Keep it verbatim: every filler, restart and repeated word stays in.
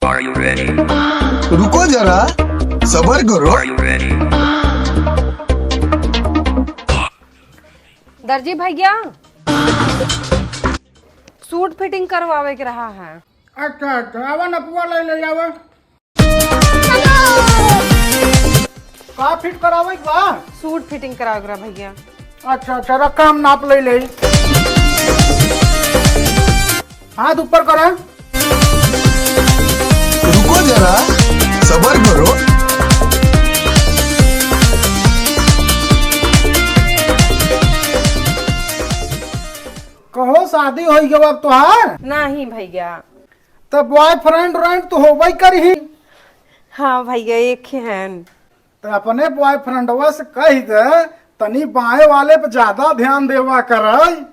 Are you ready? रुको जरा, सबर करो। Are you ready? दर्जी भैया, सूट फिटिंग करवावे के रहा है। अच्छा, अच्छा, आवा नपुआ ले, ले आवा। का फिट करावे के बा? सूट फिटिंग करावे के रहा भैया। अच्छा, अच्छा, रखा, हम नाप ले ले। हाथ ऊपर करा। रुको जरा, सबर करो। कहो, शादी होई गवा अब तोहार? नहीं भैया। त बॉयफ्रेंड व्रेंड तो होबे करी। हाँ भैया, एक ही हैं। त अपने बॉयफ्रेंडवा से कह दे, तनी बाएं वाले पे ज्यादा ध्यान देवा करे।